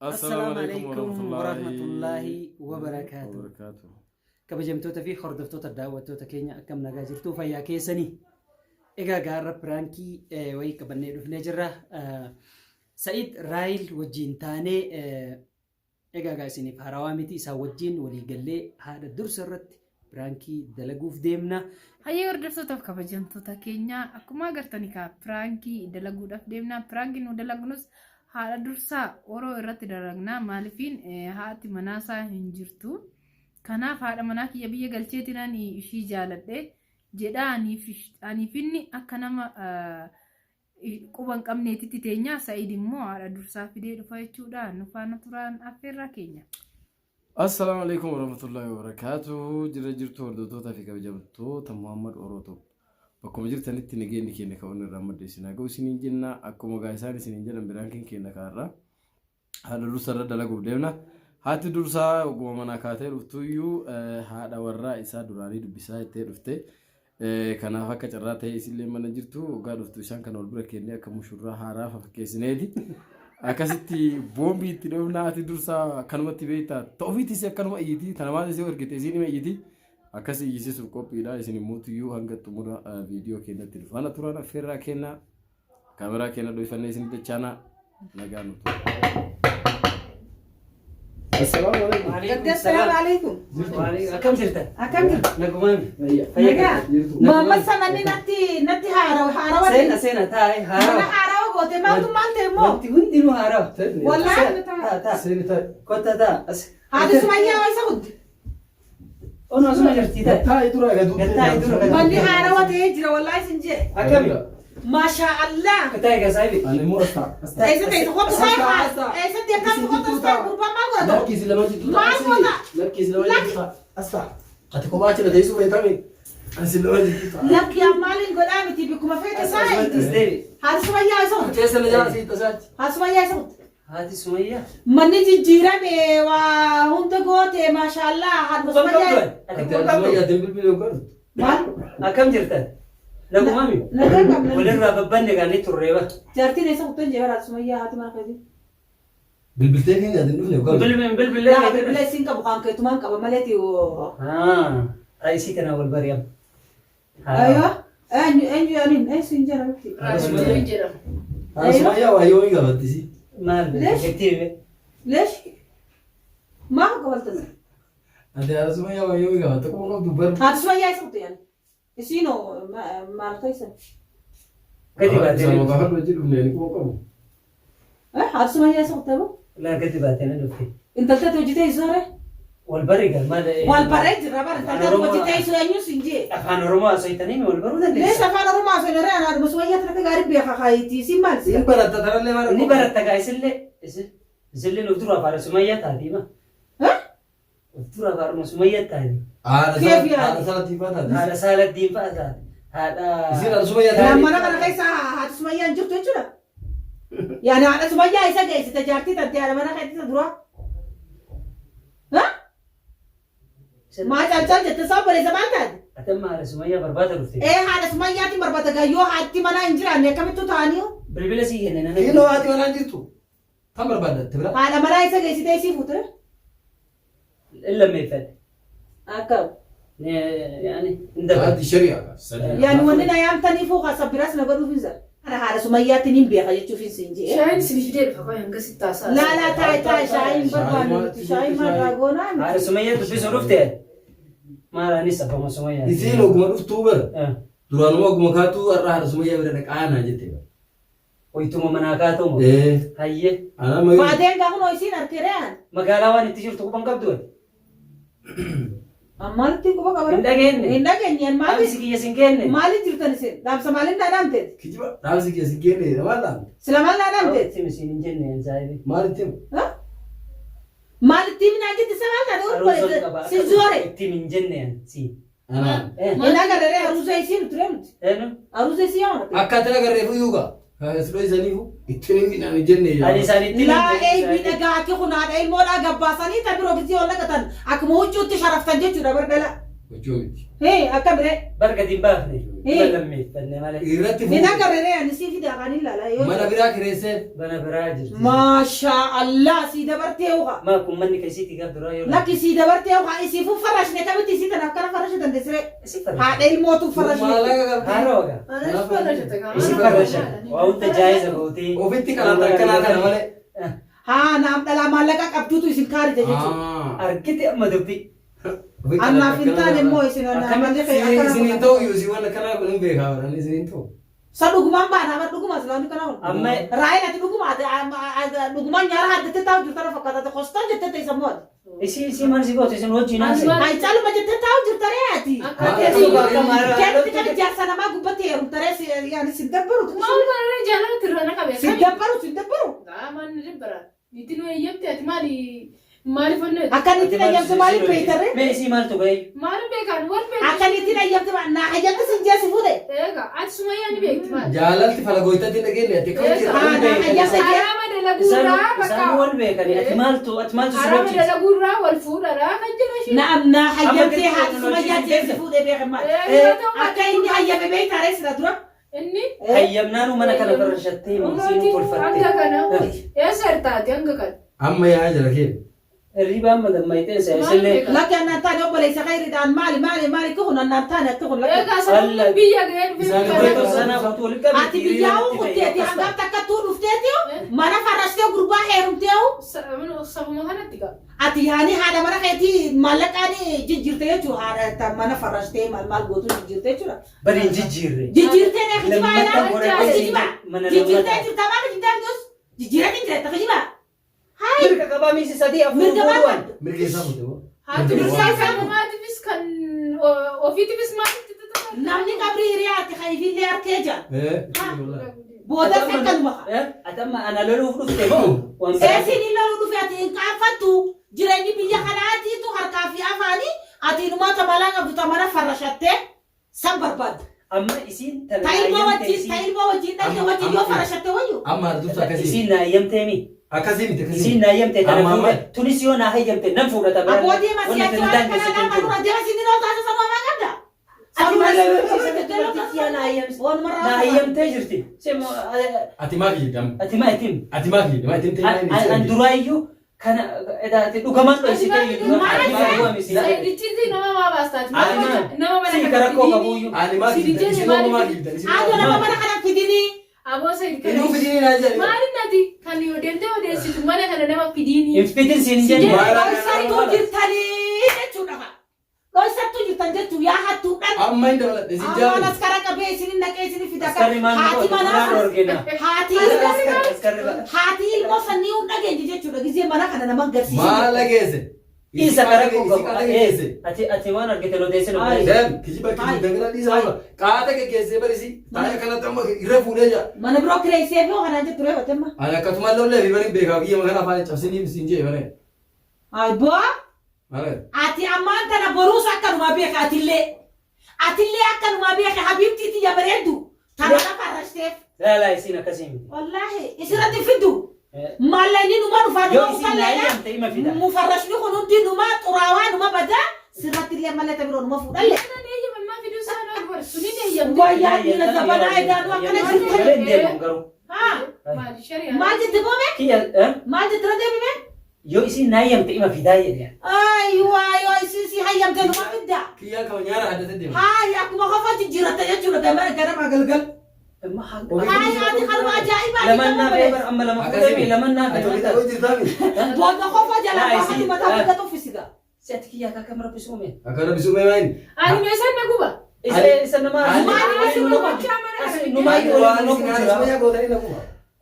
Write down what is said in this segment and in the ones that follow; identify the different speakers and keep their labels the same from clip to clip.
Speaker 1: Assalaamu alaikum warahmatullaahi wabarakaatu.
Speaker 2: Wabarakaatu.
Speaker 1: Kabajamtoota fi hordoftoota daawwattoota keenya akkam nagaa jirtuu fayyaa keessanii. Egaa gaarra piraankii wayii qabannee dhufnee jirra. Sa'id Raayil wajjin taanee egaa gaa isiniif haarawaa miti isaan wajjin walii gallee haadha dursa irratti piraankii dalaguuf deemna.
Speaker 3: Hayyee hordoftootaaf kabajamtoota keenya akkuma agartani kaa piraankii dalaguudhaaf deemna. Piraankii nu dalagnus haadha dursaa oroo irratti dalagna. Maalifiin haati manaasaa hin jirtu. Kanaaf haadha manaa kiyya biyya galcheetiin ani ishii jaaladhe jedha aniif inni akka nama quba hin qabneetitti teenya. Sa'id immoo haadha dursaa fidee dhufa jechuudha. Nu faana turaan affeerraa keenya.
Speaker 2: Assalaamu alaikum warahmatullahi wabarakatuh. Jira jirtu hordoftoota fi kabajamtoota Muhammad Orotoo. Bakkuma jirtanitti nageenyi keenya kan onnee irraa madda isin haa ga'u isiniin jenna. Akkuma gaa isaan isiniin jedhan biraankiin keenya kaarraa. Haadha dursa irra dalaguuf deemna. Haati dursaa oguma manaa kaatee dhuftuyyuu haadha warraa isaa duraanii dubbisaa jettee dhufte. Kanaaf akka carraa ta'ee isillee mana jirtu waggaa dhuftu isaan kana wal bira kennee akka mushurraa haaraa fakkeessineeti. Akkasitti boombii itti dhoofna haati dursaa akkanumatti beektaa ta'ufiitis akkanuma iyyiti tana maal isii ergite isiin hima iyyiti. Akkas iyyisiisuuf qophiidha isin immoo tuyyuu hanga xumura viidiyoo keenyatti nu faana turaan affeerraa kennaa. Kaameraa keenya dhoyfannee isin dachaanaa nagaa nuti. Assalaamu alaikum.
Speaker 4: Gaddi assalaamu alaikum.
Speaker 1: Akkam jirtan?
Speaker 4: Akkam jirtu?
Speaker 1: Nagumaan.
Speaker 4: Nagaa. Muhammad Samanni natti natti haarawa haarawa
Speaker 1: Seena seena taa'e
Speaker 4: Mana
Speaker 1: haarawa.
Speaker 4: haarawa goote maaltu maal ta'e immoo?
Speaker 1: Wanti hundinuu haarawa.
Speaker 4: Wallaahi.
Speaker 1: Taa taa.
Speaker 2: Seeni taa'e.
Speaker 1: Kotta taa. As.
Speaker 4: Haati Sumayyaa waa isa guddi.
Speaker 1: Ono asuma jirti taa'e.
Speaker 2: Taa'e dura egaa
Speaker 1: Taa'e dura egaa.
Speaker 4: Manni haarawa ta'ee jira wallaahi sin jee.
Speaker 1: Akkami?
Speaker 4: Maashaa Allah.
Speaker 1: Taa'e gaa saahibi.
Speaker 2: Ani immoo as taa'a. As taa'a.
Speaker 4: Eessa ta'e kottu saayii eessatti akkamitti kottu saayii gurbaan maal godhata?
Speaker 2: Lakkiisi lama jidduu
Speaker 4: Maal goota?
Speaker 2: Lakkiisi lama jidduu taa'a. As taa'a. Ati kophaa achi na teessuu feetame. Ani si lama jidduu taa'a.
Speaker 4: Lakki maaliin godhaa miti bikkuma feete
Speaker 1: As
Speaker 4: saayii.
Speaker 1: deebi.
Speaker 4: Haati Sumayyaa isa guddi.
Speaker 2: Keessa na jala sii tasaatti.
Speaker 4: Haati Sumayyaa isa guddi.
Speaker 1: Haati Sumayyaa.
Speaker 4: Manni jijjiirame waa hunda goote maashaallah haadhuma
Speaker 1: Quban qabdu
Speaker 4: Sumayyaa.
Speaker 1: ati? Ati
Speaker 2: Ati
Speaker 1: quban qabdu?
Speaker 2: Sumayyaa bilbilii yookaan dhuftu.
Speaker 4: Maal?
Speaker 1: Akkam jirtan? Nagumaami?
Speaker 4: Nagaa qabna.
Speaker 1: Walirraa babbanne gaanii turree ba.
Speaker 4: Jaartiin eessa kuttan jee bara Sumayyaa haati mana keetii.
Speaker 2: Bilbiltee keenya ati hin dhufne yookaan.
Speaker 1: Bilbil bilbillee
Speaker 4: Laa bilbila isiin qabu kan keetumaan qaba maleeti.
Speaker 1: Ah, isii tana wal bari'am.
Speaker 4: Aywa. Eenyu eenyu yaaniin eenyu hin jira miti.
Speaker 3: Raajii jedhama.
Speaker 2: Haadha Sumayyaa waa yoomii gaafattisi?
Speaker 1: Maal
Speaker 4: Leesh?
Speaker 1: itti hime?
Speaker 4: Leesh. Maal qabaltan?
Speaker 2: Ati haadha Sumayyaa waa yoomii gaafatte? Quba qabdu bar.
Speaker 4: Haati Sumayyaa isa kutte yaani. Isiinoo maal keessa?
Speaker 1: Gadi baatee
Speaker 2: Isaan gaafadhu hojii dhufne ani quba qabu.
Speaker 4: Haati Sumayyaa isa kutte moo?
Speaker 1: Laa gadi baatee na dhufte.
Speaker 4: Intaltee hojii teessoo ree?
Speaker 1: Wal bari gaa maal?
Speaker 4: Wal baree jirra bara intaltee hojii teessoo eenyu siin jee?
Speaker 1: Afaan Oromoo haasofitanii wal baruu
Speaker 4: Lees
Speaker 1: dandeessa.
Speaker 4: afaan Oromoo haasofne ree anaadhuma Sumayyaa takka gaarii beeka kaayitii isiin maal
Speaker 2: Siin baratta tanallee maal
Speaker 1: Ni baratta gaa isillee isillee nuuf dura afaan Sumayyaa taati ma? Of dura afaanuma Sumayyaa taati.
Speaker 2: Haadha
Speaker 4: Keef yaade?
Speaker 2: haadha salatiifaa taati.
Speaker 1: Haadha Saaladdiin fa'a taati. Haadha.
Speaker 2: Isiin haadha Sumayyaa taati.
Speaker 4: Mana kana keessa haati Sumayyaa hin jirtu jechuudha. Yaani haadha Sumayyaa isa geessite jaartii tante haadha mana keessa dura. Maa calcal jette isaa obboleessa maal taate?
Speaker 1: Ati amma haadha Sumayyaa barbaada dhufte.
Speaker 4: Ee haadha Sumayyaatiin barbaada gaa yoo haati manaa hin jiraanne akkamittuu ta'anii?
Speaker 1: Bilbila sii kenne nana.
Speaker 2: Kiiloo haati manaa hin jirtu. Tan barbaadda bira.
Speaker 4: Haadha manaa isa geessitee isii fuute?
Speaker 1: Hin lammeeffadhe.
Speaker 4: Akka.
Speaker 1: Yaani hin dabalu.
Speaker 2: Haati shari'a. Sadii.
Speaker 4: Yaani wanni na yaamtaniifuu kasa biraas na godhuuf hin zara. Kana haadha Sumayyaatti nin beeka jechuuf hin siin jee.
Speaker 3: Shaayiin isin fidee dhufa qoy hanga sitti haasaa.
Speaker 4: Laa laa taa'e taa'e shaayiin barbaannu nuti shaayiin maal raagoonaa
Speaker 1: Haadha
Speaker 4: miti.
Speaker 1: Sumayyaa dubbisuu dhufte. Maal anis abbama Sumayyaa.
Speaker 2: Isiin oguma dhuftuu bara. Duraanuma oguma kaatuu har'a haadha Sumayyaa bira dhaqaa naa jette bara.
Speaker 1: Wayituma manaa kaatuma.
Speaker 2: Ee.
Speaker 1: Hayyee.
Speaker 2: Ana amma yoo.
Speaker 4: Baadeen gaa kunoo isiin arkeree an.
Speaker 1: Magaalaa waan itti jirtu quban qabdu ati.
Speaker 4: Maalitti quba qaba?
Speaker 1: Hin dhageenye.
Speaker 4: Hin dhageenye. Maali?
Speaker 1: Dhaamsi kiyya sin kenne.
Speaker 4: Maaliif jirtan isin? Dhaamsa maaliin naa dhaamteet?
Speaker 2: Kijiba dhaamsi kiyya sin kenne maal dhaamte?
Speaker 4: Sila maal naa dhaamteet?
Speaker 1: Itti misin hin jenne hin saahibi.
Speaker 2: Maal itti himu?
Speaker 4: Ha? Maalitti himinaa jette isa maal taate?
Speaker 1: Aruusa qaba.
Speaker 4: Si zoore.
Speaker 1: Itti hin jenne si.
Speaker 2: Anaan.
Speaker 4: Hin agarree aruusa isii nuti nuti.
Speaker 1: Eenyu?
Speaker 4: Aruusa isii yaa nuti.
Speaker 2: Akka ati agarreefu iyyuu gaa. Kaasiroo isaniifu ittiin hin midhaan jenne yaa.
Speaker 1: Ani isaanitti
Speaker 4: Laa eeybii dhagaa ati kun haadha ilmoodhaa gabbaasanii ta biroo gisee ol naqatan akkuma huccuutti sharaftan jechuudha bar dhala.
Speaker 2: Gochuu miti.
Speaker 4: Hee akka biree.
Speaker 1: Bar gadi hin baafne.
Speaker 4: Eh.
Speaker 1: Dhibba lammeeffanne malee.
Speaker 2: Irratti
Speaker 4: Hin
Speaker 2: fuudhe.
Speaker 4: agarre ree ani sii fida afaan hin laala yoo.
Speaker 2: Mana biraa kireessee.
Speaker 1: Mana biraa jirti.
Speaker 4: Maashaa Allah sii dabartee uka.
Speaker 1: Maa kun manni keessiitti gaaf duraa yoo
Speaker 4: Lakki sii dabartee uka isiifuu farashne kamitti isii tanaaf kana farashu dandeessire.
Speaker 1: Isi farasha.
Speaker 4: Haadha ilmootu farashne.
Speaker 2: Maallaqa qabdi.
Speaker 1: Haaroo gaa.
Speaker 3: Anas farashate kaa.
Speaker 1: Isi farasha. Waa hunda jaayiza gootee.
Speaker 2: Ofitti qalata akkanaa kana malee.
Speaker 4: Haa naam dhalaa maallaqa qabduutu isin kaarija jechuudha.
Speaker 1: Argite amma dubbii.
Speaker 4: Annaaf hin taane immoo isin
Speaker 1: Akkamitti
Speaker 4: akkana
Speaker 2: Isin hin ta'u iyyuu isin waan akkanaa kun hin beekaa barani isin hin ta'u.
Speaker 4: Sa dhugumaan baana amma dhuguma islaamni kana kun.
Speaker 1: Amma
Speaker 4: Raayil ati dhuguma ati dhugumaan nyaara haddattee taa'u jirta na fakkaata ati kostaa jettee ta'e sammuu ati.
Speaker 1: Isi isi maal si goote isin wajjin haasa'e.
Speaker 4: Ay caaluma jettee taa'u jirta ree ati.
Speaker 3: Akka
Speaker 1: Teessoo bakka maara.
Speaker 4: Keetti kan ijaarsa namaa gubbatti heerumta ree si yaani si dabbaru.
Speaker 3: Maal kana jaalala tirra na qabe.
Speaker 4: Si dabbaru si dabbaru.
Speaker 3: Qaamaan ni dabbara. Niitiin nu eeyyamte ati maali maaliif onnee?
Speaker 4: Akka niitiin ayyamte maaliif beekta ree?
Speaker 1: Mee isii maaltu ba'e?
Speaker 3: Maaliif beekan wal beekan.
Speaker 4: Akka niitiin ayyamte naa ayyamte sin jeesi fuudhe.
Speaker 3: Eega ati sumayyaa ni beekti maali?
Speaker 2: Jaalalti falagooytatti hin dhageenye ati akkam jira.
Speaker 4: Haa naa ayyamte jee.
Speaker 3: Haraama dalaguurraa
Speaker 1: Isaan
Speaker 3: bakka
Speaker 1: wal beekani. Ati maaltu ati maaltu si
Speaker 3: haraama
Speaker 1: wajjin?
Speaker 3: dalaguurraa wal fuudharaa kan jedhu ishee.
Speaker 4: Naam naa hayyamtee
Speaker 1: Amma
Speaker 4: haati sumayyaa jeesi fuudhe beekan maali? Akka inni hayyame beekta ree sila dura.
Speaker 3: Inni
Speaker 1: Hayyamnaanuu mana kana farashattee
Speaker 3: Ummatii
Speaker 1: isiin tolfatte.
Speaker 3: hanga kana eessa hirtaati hanga kana.
Speaker 2: Amma yaa jala kee.
Speaker 1: Hirriba amma dammayxeen se'a isillee.
Speaker 4: Lakki annaan taane obboleessa khayriidhaan maali maali maali kun annaan taane akka kun lakki.
Speaker 3: Egaa sababni biyya ga'ee dhufee
Speaker 2: Isaan
Speaker 3: kana.
Speaker 1: Dubartoota sana guutuu walitti qabdi.
Speaker 4: Ati biyyaa kutteeti hangam takka tuu dhufteeti mana farrashtee gurbaa heerumteehu
Speaker 3: Sabuma kanatti gaa.
Speaker 4: ati yaani haadha mana keetii maallaqaan jijjiirte jechuudha haadha ta mana farrashtee maal maal gootu jijjiirte jechuudha.
Speaker 1: Bari hin jijjiirre.
Speaker 4: Jijjiirtee nee kijibaa
Speaker 1: Lammataa
Speaker 4: ilaa
Speaker 1: godhadhee
Speaker 4: kijibaa
Speaker 1: mana
Speaker 4: jijjiirtee
Speaker 1: lammataa.
Speaker 4: jirta maal kijibdaa jirtus jijjiiranii hin jirta kijibaa.
Speaker 1: Mirga qabaa miisi sadii afur
Speaker 4: Mirga maal
Speaker 1: fuudhuwan.
Speaker 4: qabdu?
Speaker 2: Mirga isaa fuute moo?
Speaker 3: Haati
Speaker 2: Mirga
Speaker 3: dursaa
Speaker 2: isaa
Speaker 3: kan namaatiifis kan ofiitiifis maaliif itti
Speaker 4: Namni qabrii hiriyaatti hayfiillee harkee jira.
Speaker 2: Eh.
Speaker 4: Booda akkanuma.
Speaker 1: Ati amma ana loluuf dhufte moo? Waan biraa.
Speaker 4: Eesiin hin loluu dhufe ati hin qaanfattu jireenyi biyya kanaatiitu harkaa fi afaanii ati inumaa tamalaa qabdu tamana farrashattee san barbaaddu.
Speaker 1: Amma isiin tana
Speaker 4: Ta ilmoo
Speaker 1: hayyamte
Speaker 4: wajjin ta
Speaker 1: isiin.
Speaker 4: ilmoo wajjin dhalte wajjin yoo farrashatte wayyu.
Speaker 2: Amma dursa akkasii.
Speaker 1: Isiin na hayyamtee mi?
Speaker 2: Akkasii miti akkasii.
Speaker 1: Isiin na hayyamte tana
Speaker 2: Amma amma.
Speaker 1: fuudhe. Tunis yoo na hayyamte nan fuudhata
Speaker 4: Abboo
Speaker 1: biraan.
Speaker 4: deema
Speaker 1: Wanni
Speaker 4: si'achi
Speaker 1: tana
Speaker 4: waan kana
Speaker 1: daangessu
Speaker 4: lama
Speaker 1: hin jiru.
Speaker 4: dura deema siin dhiirota taasisa sanuu afaan qabda.
Speaker 1: Ati maal dubartittii na hayyamte? Na hayyamtee jirti.
Speaker 2: Ati maa kijibda amma?
Speaker 1: Ati maa ittiin?
Speaker 2: Ati maa kijibda? Maa ittiin ta'e
Speaker 1: An duraayyuu kana ati dhugamaan dhoysitee iyyuu
Speaker 4: Maal
Speaker 1: ati maa bu'ame si.
Speaker 3: Sayidichitti nama maa baastaati?
Speaker 1: Ani maal?
Speaker 3: Nama mana
Speaker 1: Si
Speaker 3: kana
Speaker 1: rakkoo
Speaker 3: fidini.
Speaker 1: qabuyyuu.
Speaker 2: Ani maa kijibda? Isin immoo maa kijibda? Isin
Speaker 4: Adoo nama mana kana fidinii.
Speaker 3: Aboo sayid
Speaker 2: Inuu
Speaker 3: kana.
Speaker 2: fidini naa jedhe.
Speaker 3: Maaliin ati kan yoo deemtee odeessitu mana kana nama fidiini.
Speaker 1: Hin fitin siin hin jenne.
Speaker 4: Dhoysattuu jirtanii jechuudha. Dhoysattuu jirtan jechuun yaa hattuudhaan.
Speaker 2: Amma hin dabaladhe isin
Speaker 4: Ammaan
Speaker 2: jaalladha.
Speaker 4: askara qabee isin naqee isin fida.
Speaker 1: Askarri maal nu
Speaker 4: Haati
Speaker 1: goote?
Speaker 4: manaa
Speaker 1: Duraan orgina.
Speaker 4: haati ilmoo
Speaker 1: Askarri
Speaker 4: haati ilmoo sanii hin dhageenye jechuudha. Gizee mana kana nama agarsiisa.
Speaker 2: Maal dhageesse?
Speaker 1: Isa kara koo
Speaker 2: Isi
Speaker 1: qabu.
Speaker 2: qaata geggeesse.
Speaker 1: Ati ati waan argite odeessin
Speaker 4: Ay.
Speaker 1: obboleessa.
Speaker 2: Deem kijiba kijibda gara dhiisa oola. Qaata geggeessee barisi. Taa'ee kanatti amma irra fuudhee jira.
Speaker 4: Mana biroo kireessee fi kanaan jettu reefa temma.
Speaker 2: Ani akkasuma lollee fi bari beekaa biyya magaalaa afaan cabsanii siin jee bare.
Speaker 4: Ay bu'aa.
Speaker 2: Maal
Speaker 4: Ati ammaan tana boruus akkanumaa beeka atillee. Atillee akkanumaa beeka habiibtii tiyya bareeddu. Tana lafa arrashiteef.
Speaker 1: Laa laa isiin akkasii miti.
Speaker 4: Wallaahi isirratti fiddu. Maallaqni numa dhufaa
Speaker 1: Yoo
Speaker 4: numa
Speaker 1: isiin na
Speaker 4: uffanneedha.
Speaker 1: hayyamte ima fida.
Speaker 4: Mufarrashni kun hundi numa xuraawaa numa badaa. Sirratti illee malee biroo numa fuudhalle.
Speaker 3: Kanan eeyyame maa fiduu isaan ol bar suniin eeyyamte.
Speaker 4: Wayyaa dhiira zabanaa edaanuu akkana jirtan.
Speaker 1: Malee hin deemu garuu.
Speaker 4: Haa.
Speaker 3: Maali shari'aa.
Speaker 4: Maal jette boome?
Speaker 1: Kiyya
Speaker 4: Maal jette irra deebime?
Speaker 1: yoo isiin na hayyamte ima fidaa jedhe.
Speaker 4: Ayiwaa yoo isiin si hayyamte numa fidda.
Speaker 2: Kiyyaa kama nyaara addatti deema.
Speaker 4: Haaya akkuma qofa jijjiiratte jechuudha gamana ganama galgal. Haaya ati kanuma ajaa'ibaa
Speaker 1: Lamaan naa fe'e bara amma lama fuudhee lamaan naa
Speaker 2: Ati
Speaker 1: fe'e.
Speaker 2: walitti hojii jirtaami.
Speaker 4: Booda qofa jalaa
Speaker 1: Laa
Speaker 4: baafati
Speaker 1: isii.
Speaker 4: mataa bakka tuffisiga.
Speaker 1: Si ati kiyyaa akka kam rabbi suume?
Speaker 2: Akka rabbi suume maayini.
Speaker 3: Ani meeshaan na guba.
Speaker 1: Isa isa nama.
Speaker 2: Maali
Speaker 4: isin guba?
Speaker 1: Numaayyuu
Speaker 2: Waan
Speaker 1: waliin
Speaker 2: isin
Speaker 1: nu jira.
Speaker 2: suume gootanii na guba.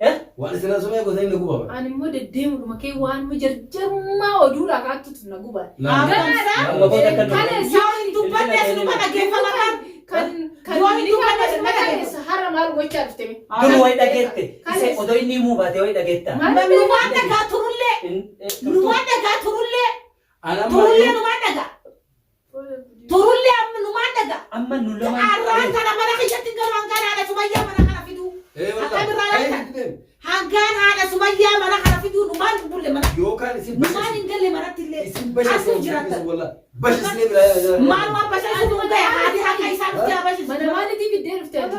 Speaker 1: Eh?
Speaker 2: Waan isin suume gootanii na guba.
Speaker 3: Ani immoo deddeemudhuma kee waan jarjarummaa oduudhaa kaattutu na guba.
Speaker 1: Amma booda akka
Speaker 3: Kana
Speaker 4: Yoo hin dubbanne sinuma dhageeffama kan.
Speaker 3: Kan kan
Speaker 4: Yoo hin dubbanne sinuma
Speaker 3: kaleessa har'a maal gochaa dhufte mi?
Speaker 1: Dur wayi dhageette. Isa odoo inni himuu baate wayi dhageetta.
Speaker 4: Numaan dhagaa turullee. Numaan dhagaa turullee. Turullee numaan dhagaa. Turullee amma numaan dhagaa.
Speaker 1: Amma nu lamaan.
Speaker 4: Arraan tana mana kiyyatti galu hangaan haadha sumayyaa mana kana fiduu. Akkamirraa laatan? Hangaan haadha sumayyaa mana kana fiduu numaan hin bulle mana.
Speaker 2: Yookaan isin
Speaker 4: Numaan hin galle manatti illee.
Speaker 2: isin
Speaker 4: Asuu jiraatan.
Speaker 2: walla.
Speaker 5: Bashisnee biraa.
Speaker 4: Maal waan bashashisu nu gahe haati haqa isaa nuti haa bashisu.
Speaker 3: Mana maaliitiif iddee dhufte ati?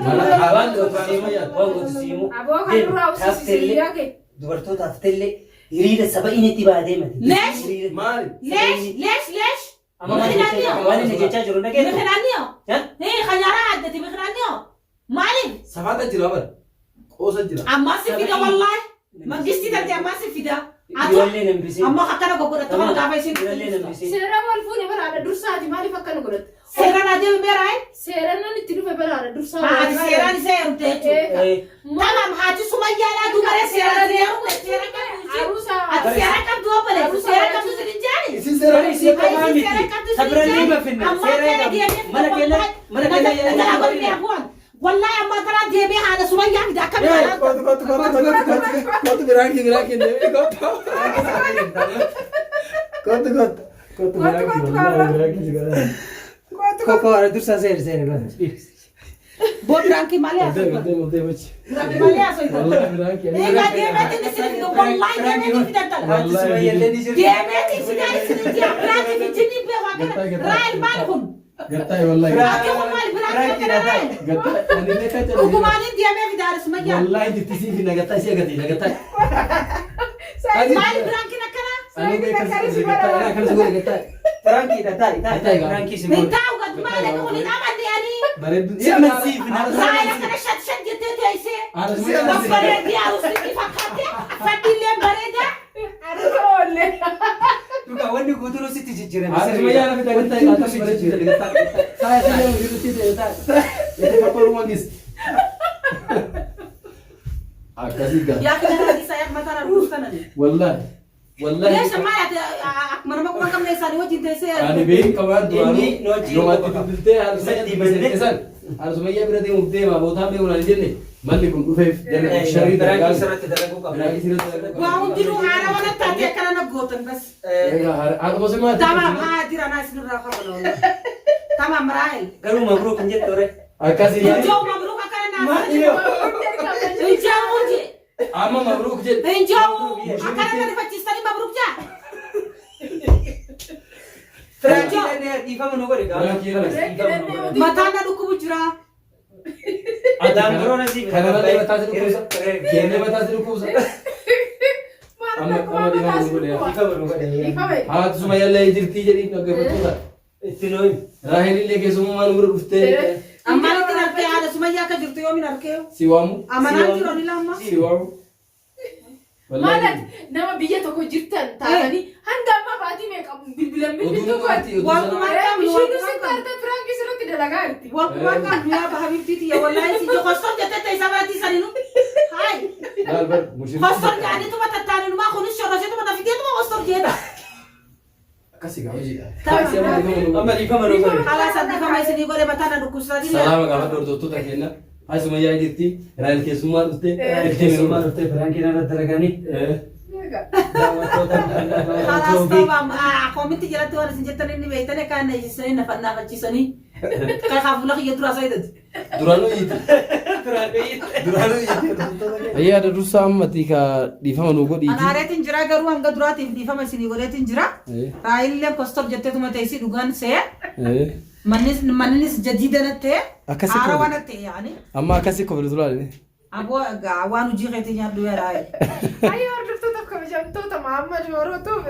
Speaker 5: Waan gootu siimu waan gootu siimu.
Speaker 3: Aboo kan nurraa usisi hiriyaa kee.
Speaker 1: Dubartootaaf tellee hiriira saba inni itti baatee mati.
Speaker 4: Leesh!
Speaker 5: Maali?
Speaker 4: Leesh leesh leesh.
Speaker 1: Amma maal jechaa waan inni jechaa jiru dhageettu.
Speaker 4: Mikinaanniyoo.
Speaker 1: Ha?
Speaker 4: Hee kanyaraa addati mikinaanniyoo. Maaliif?
Speaker 5: Safaata jira bara. Qoosa jira.
Speaker 4: Ammaa si fida wallaahi. Mangistii tante ammaa si fida. Atu
Speaker 1: Ijoollee nambisee.
Speaker 4: ammoo akkana goggodhattu kana gaafa isiin.
Speaker 1: Ijoollee nambisee.
Speaker 3: Seeraan wal fuune bara haadha dursaati maaliif akkana godhatte?
Speaker 4: Seeraan adeemu beeraa?
Speaker 3: Seeraan nan itti dhufe bara haadha dursaa.
Speaker 4: Haati seeraan isa heerumte jechuudha. Tamam haati sumayyaadhaa dubaree seeraan si heerumte seera qabdu ishee.
Speaker 3: Aruusa.
Speaker 4: Ati seera qabdu obboleessi seera qabdu si hin jaani.
Speaker 5: Isin seera
Speaker 1: Bari isii qomaa miti. Sabirallee mafinna. Seera eegamu. Mana keenya mana keenya jedhanii.
Speaker 4: Wallahi ammaa karaa deemee haadha sumayyaa fida akkami karaa.
Speaker 2: Kootu kootu kootu kootu kootu kootu biraanki biraanki deemee kootu. Kootu kootu kootu biraanki wallahi biraanki si godhan.
Speaker 1: Koko haadha dursaa seera seera.
Speaker 4: Boo biraankii malee
Speaker 2: Deemi
Speaker 4: haasofta.
Speaker 2: deemi deemi achi.
Speaker 4: Biraankii malee haasofta.
Speaker 2: Wallahi biraanki.
Speaker 4: Egaa deemeetiin isin fidu wallahi deemeetiin fidan tala.
Speaker 1: Haati sumayyaallee ni jirti.
Speaker 4: Deemeetiin fidan isin ji'a biraankii fi jinni beeku akkana. Raayil maal kun?
Speaker 2: Gattaa'e wallahi.
Speaker 4: Akka kun maal biraankii akkana raayil?
Speaker 2: Gattaa'e ani illee kan jedhu.
Speaker 4: Dhugumaaniin deemee fida haadha sumayyaa.
Speaker 2: Wallahi jittisii fi nagattaa'e si agarsiisa nagattaa'e.
Speaker 4: Maal biraankiin akkana?
Speaker 2: Ani illee kan si gattaa'e kan si godhe gattaa'e.
Speaker 1: Firaankiidha taa'i taa'i firaankii si
Speaker 4: Hin
Speaker 1: godhe.
Speaker 4: taa'u gad maal akka kun hin amanne ani.
Speaker 2: Bareeddu.
Speaker 1: Si amansiifna.
Speaker 4: Raayil akkana shat shat jettee teessee.
Speaker 2: Haadha sumayyaa.
Speaker 4: Babbareeddii haarusatti fakkaatte fadhiillee bareeda.
Speaker 3: Aruusa oollee.
Speaker 1: Dhugaa wanni guutuun sitti jijjiirame.
Speaker 2: Haadha sumayyaa na fida gattaa'e gattaa'e bareedu gattaa'e. Taa'e taa'e jirutti taa'e. Itti fakkooruma gis. Akkasii gaa.
Speaker 4: Yaa kana hadiisa yaa mataa na rukutan ani.
Speaker 2: Wallahi. Wallahi.
Speaker 4: Leesha maal ati akkuma nama kuma qabne isaanii wajjin teessee.
Speaker 2: Ani beekin qabaan duraanuu
Speaker 1: Inni nu wajjin
Speaker 2: yoomatti
Speaker 1: qofa.
Speaker 2: bilbiltee haadha sumayyaa dubbisee san haadha sumayyaa bira deemuuf deema bootaan beeku naan jenne malli kun dhufeef jala sharrii
Speaker 1: Firankii
Speaker 2: dalagaa.
Speaker 1: sirratti dalaguu qabna.
Speaker 2: Firankii sirratti dalaguu qabna.
Speaker 4: Waa hundinuu haara waan taate akkana na gootan bas.
Speaker 2: Egaa haadhuma simaati.
Speaker 4: Tamaam haa jira naa isinirraa qabna. Tamaam raayil.
Speaker 1: Garuu mabruuk hin jettu ore.
Speaker 2: Akkasii
Speaker 4: Hinjoo mabruuk akkana naa. Hinjoo hojii.
Speaker 2: amma mabruuk jedhe.
Speaker 4: Hinjoo akkana na rifachiistanii mabruuk jaa.
Speaker 1: Firankii dhannee dhiifama nu godhe gaafa.
Speaker 2: Firankii dhannee.
Speaker 4: Mataan na dhukkubu jira.
Speaker 1: Adaan biroo na siif.
Speaker 2: Kana malee mataa si dhukkubsa. Kennee mataa si dhukkubsa.
Speaker 3: Maal
Speaker 2: Amma
Speaker 3: akkuma
Speaker 2: amma dhiifama
Speaker 3: mataa
Speaker 2: nu
Speaker 3: si
Speaker 2: godhe.
Speaker 3: dhukkuba.
Speaker 1: Dhiifama nu godhe.
Speaker 3: Dhiifame.
Speaker 2: Haati sumayyaallee jirtii jedhiin dhaggeeffattoota.
Speaker 1: Itti nooyi.
Speaker 2: Raahel illee keessummaa nu bira dhuftee
Speaker 4: Ammaan ittiin arkee haadha sumayyaa akka jirtu yoomin arkee.
Speaker 2: si waamu.
Speaker 4: Amanaan jiru ni lamma.
Speaker 2: Si waamu.
Speaker 3: Maal ati nama biyya tokko jirtan taatanii hanga ammaa baatii meeqa bilbilan bilbiltuu
Speaker 2: Oduu
Speaker 3: godhi.
Speaker 4: Waan kuma qabnu
Speaker 3: Isheen
Speaker 4: waan kuma
Speaker 3: sitti
Speaker 4: qabnu.
Speaker 3: arga firaankii sirratti dalagaa jirti.
Speaker 4: Waan kuma qabnu yaa habibtii tiyya wallahi si kostor jettee teessa biraatti saninu. Hayi.
Speaker 2: Laal bar mushirri.
Speaker 4: Kostor jedhaniituma tattaaninuma kunis shorrosheetuma tafiteetuma kostor jedha.
Speaker 2: Akkasii gaa hojiidha.
Speaker 1: Amma dhiifama nu godhe.
Speaker 4: Haala saddifama isinii godhe mataa na dhukkubsatanii.
Speaker 2: Salaama gaafadhu hordoftoota keenya. Haati sumayyaa jirti. Raahel keessummaa dhuftee.
Speaker 1: Keessummaa dhuftee firaankii irratti dalaganii. Daawwattoota
Speaker 4: Halaas ta'u koominti jalatti waan isin jettan inni beektanii akka na ijjisanii na fannaafachiisanii. Kan fuula kiyya duraa saayidati.
Speaker 2: Duraanuu iyyiti. Duraanuu iyyiti. Ayyaa haadha dursaa ammati ka dhiifama nu godhiiti.
Speaker 4: Anaareetiin jira garuu hanga duraatiif dhiifama isinii godheetiin jira. Raayillee kostor jetteetuma teessii dhugaan see. Mannis mannis jadiida na ta'e.
Speaker 2: Akkasii
Speaker 4: Haarawa
Speaker 2: koflu.
Speaker 4: na ta'e yaani.
Speaker 2: Amma akkasii koflu turaa.
Speaker 4: Aboo egaa waan hojii keetii nyaadhu yaa Raayil.
Speaker 3: Ayyaa hordoftoota kabajamtoota Mahammad Orootuuf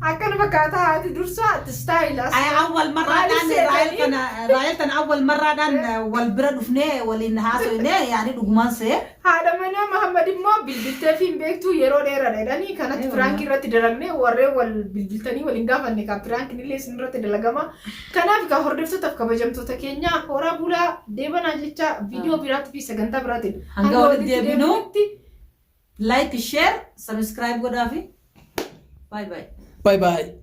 Speaker 3: akkana fakkaataa haati dursaa istaayil as.
Speaker 4: Ay awwal marraadhaan Raayil kana Raayil tan awwal marraadhaan wal bira dhufnee waliin haasofnee yaani dhugumaan see.
Speaker 3: Haadha manaa Mahammad immoo bilbiltee fi hin beektu yeroo dheeraadha jedhanii kanatti firaankii irratti dalagne warreen wal bilbiltanii waliin gaafanne kan firaankiin illee isin irratti dalagama. Kanaaf egaa hordoftoota kabajamtoota keenya horaa bulaa deebanaa jecha viidiyoo biraatii fi sagantaa biraatiin
Speaker 4: Hanga walitti deebinu.
Speaker 3: deebinutti
Speaker 4: Like, share, subscribe godhaafi. Bye bye.
Speaker 2: Bye bye.